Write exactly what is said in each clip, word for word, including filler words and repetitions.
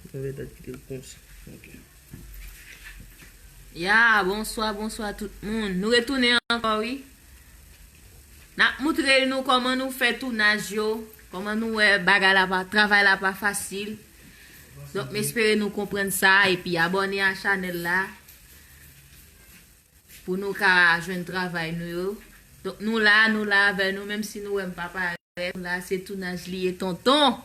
Mwen mèt kite l konsa. Ok. Ya, bonswa, bonswa tout moun. Nou retounen ankò, wi. N ap moutre nou kòman nou fè tounaj yo, kòman nou wè bagay la pa, travay la pa fasil. Donk, m espere nou konprann sa, epi abòne a chanèl la pou nou ka jwenn travay nou yo. Donk, nou la, nou la avè nou, menm si nou wè m pa parèt, nou la, se tounaj li ye, tonton.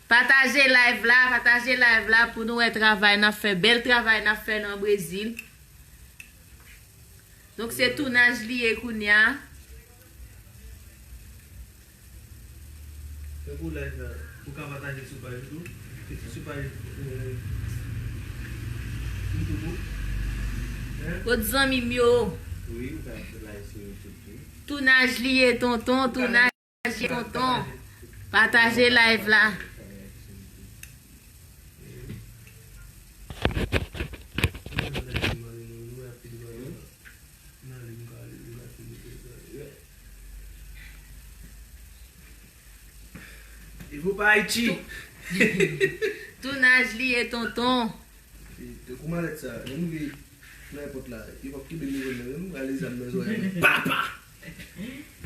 Pataje live la, pataje live la pou nou wè travay n ap fè, bèl travay n ap fè nan Brezil. Donk, se tounaj li ye kounye a. Fè pou live la, ou ka pataje sou paj ou tou. Sou paj, euh, YouTube ou. Hein? Kot zanmi m yo? Wi, ou ka live sou YouTube tou. Tounaj li ye, tonton, tounaj. Tonton, pataje live la. Evo pa Ayiti. Tounaj li ye, tonton. E, e kouman lèt sa? Lè m rive nan èpòt la, yo p ap kenbe m devan nan men m, rale zam nan zòrèy mwen. Papa!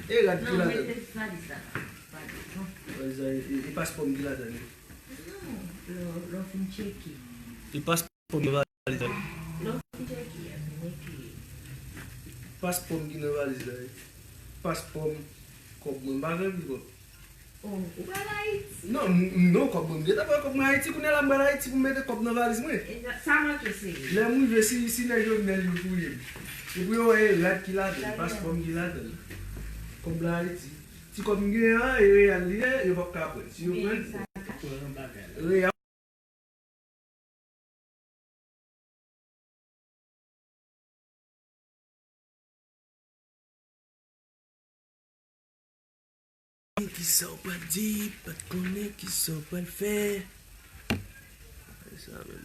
E rad ki ladan l? Non, mete valiz la. Valiz la, e, e, e paspò m ki ladan l? Non, lè, lè w fin tcheke. E paspò m ki valiz la? Lè w fin tcheke, a, mete. Paspò m ki nan valiz la, e. Paspò m, kòb mwen, m pa gen anpil kòb. Oh, ou pral Ayiti? Non, m, m, non, kòb mwen, m gentan pran kòb mwen Ayiti, kounye a la m pral Ayiti pou m mete kòb nan valiz mwen. E sa, sa manke serye. Lè m rive, si, si nèg yo, nèg yo touye m. Epi yo wè e rad ki ladan l, paspò m ki ladan l. Kòb la Ayiti. Ti kòb m genyen an, e reyal li ye, yo p ap ka pran l. Si yo pran l, reyal. Kisa w pral di, pa t konnen kisa w pral fè. Sa menm.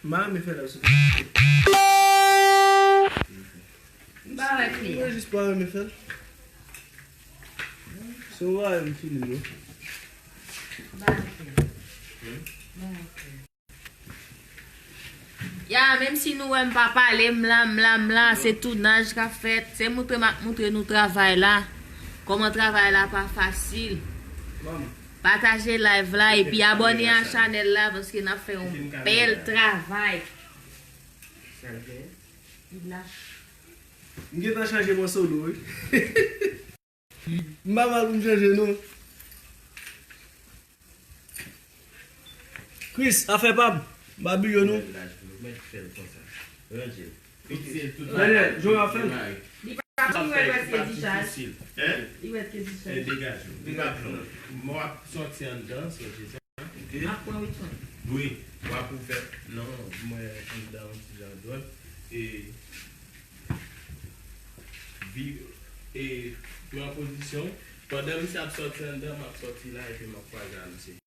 M pa renmen fè live sou Facebook. M pa wè klè. Mwen jis pa renmen fè l. Se yon bagay m fini m yo. M pa wè klè. M pa wè klè. Ya, menm si nou wè m pa pale, m la, m la, m la, se tounaj k ap fèt. Se moutre m ap moutre nou travay la. Kòman travay la pa fasil. Pataje live la epi abòne a chanèl la paske n ap fè yon bèl travay. M gentan chanje mwen solo, wi. M pa mal pou m chanje, non. Chris, afè pa m. M pa bliye w, non. Mèt fè l konsa. Ranje l. Daniel, jan w ap fè l. Li pa konn wè prèske dichaj. Li prèske dichaj. Degaje w. Li pa pran. Mwen w ap sòti anndan, sòti sa. Ok. M ap pran Wilson. Wi, w ap ouvè. Non, mwen anndan yon ti jan dwòl. E vi-, e pran pozisyon. Pandan misye ap sòti anndan, m ap sòti la epi m ap kwaze a misye.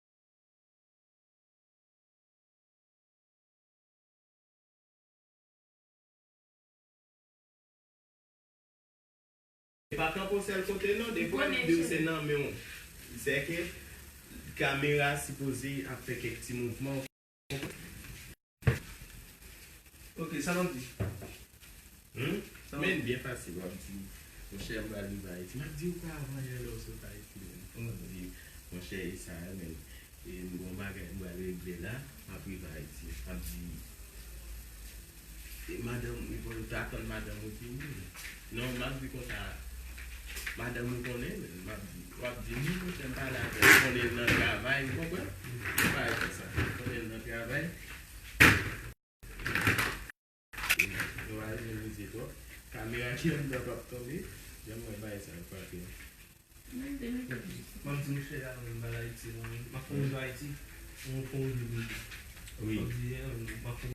E pa kanpe yon sèl kote non, depi w di w se nan men w. Sèke kamera sipoze ap fè kèk ti mouvman. Ok, sa m ap di. Hmm? Sa m ap Men byen fasil, w ap di, monchè, m pral rive Ayiti. M ap di w pa avan yè lè w sot Ayiti menm. M ap di, monchè, e sa a menm. E m gon bagay m pral regle la, m ap rive Ayiti. M ap di, e madanm, ou konn ta atann madanm ou vini. Non, m ap di konsa, madanm ou konnen, men m ap di, w ap di, non, monchè, m pale avè l, konnen l nan travay, ou konprann? Ou pa wè sa, konnen l nan travay. Nou pa bezwen mize twòp. Kamera ki anndan p ap tonbe. Jan m wè bagay sa yo frape. M ap di monchè a, mwen m al Ayiti, mwen m ap fè yon jou Ayiti. Yon fon jou pou jou. Wi. M ap di, eh, m ap fè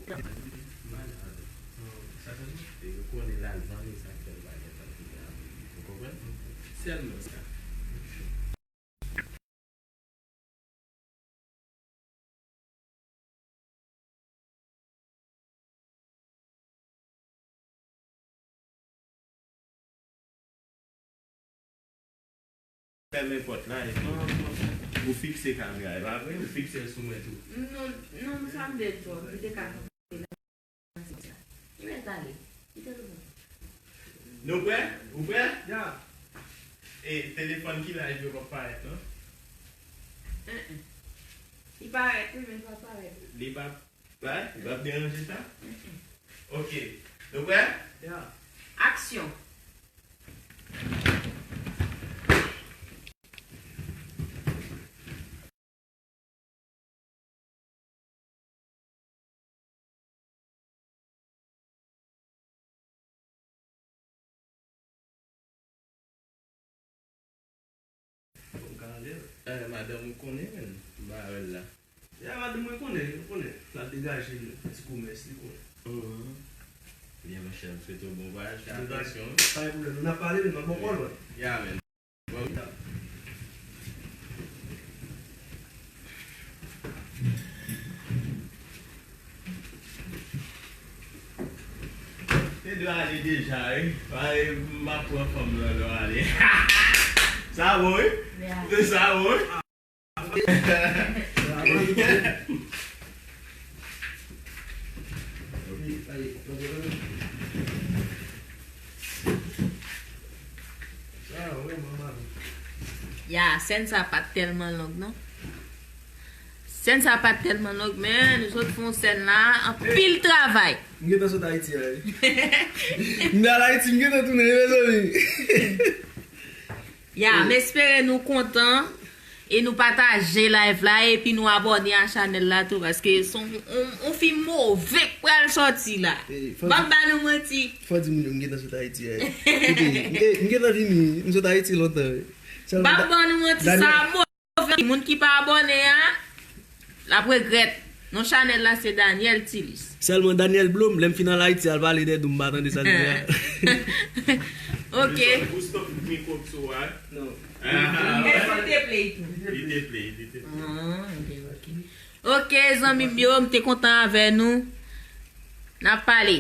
Malad. Sa fè nou? E yo konnen l al vann e sa k fè l pa gentan vini avè li. Ou konprann? Sèlman sa. Fèmen pòt la, epi ou fikse kamera, e pa vre? Ou fikse l sou mwen tou. Non, non, sa m bèl twòp. Li te ka kanpe la. Li mèt ale. Kite l ouvri. Nou prè? Ou prè? Ya. E telefòn ki live yo p ap parèt, non? Mm, mm. Li parèt, wi, men li pa parèt. Li pa Bay, l ap deranje sa? Ok. Nou prè? Ya. Aksyon. Fò m ka ale. Eh, madanm ou konnen, menm, m pa wè l la. Ya, madanm mwen konnen, ou konnen. L ap degaje l, ti komès, li konnen. Mhm. Byen, monchè, m swete w bon vwayaj, fè atansyon. Pa gen pwoblèm, n ap pale, men m ap ba w kòlòt. Ya, men. Bon. Te dwe ale deja, wi. Pare, m ap pran fanm nan lè w ale. Sa bon, wi? Ya. Sa bon, wi? Ya, sèn sa pa t tèlman long, non. Sèn sa pa t tèlman long, men nou sot fè yon sèn la, anpil travay. M gentan sot Ayiti a, wi. M al Ayiti, m gentan tounen, wi, mezanmi. Ya, m espere nou kontan e nou pataje live la epi nou abòne a chanèl la tou, paske se yon, yon, yon fim move k pral sòti la. M ap ba nou manti. Fò di moun yo m gentan sot Ayiti a. Kote, m gentan vini, m sot Ayiti lontan. M ap ba nou manti, sa move. Moun ki pa abòne a, l ap regrèt. Non chanèl la se Daniel Tilis. Sèlman Daniel Blum, lè m fin al Ayiti, al pale dè dou, m pa tande sa l di a. Ok. Ou stop mikwo sou a? Non. Ah, li te play tou. Li te play, li te play. Ah, ok, ok. Ok, zanmi m yo, m te kontan avè nou. N ap pale.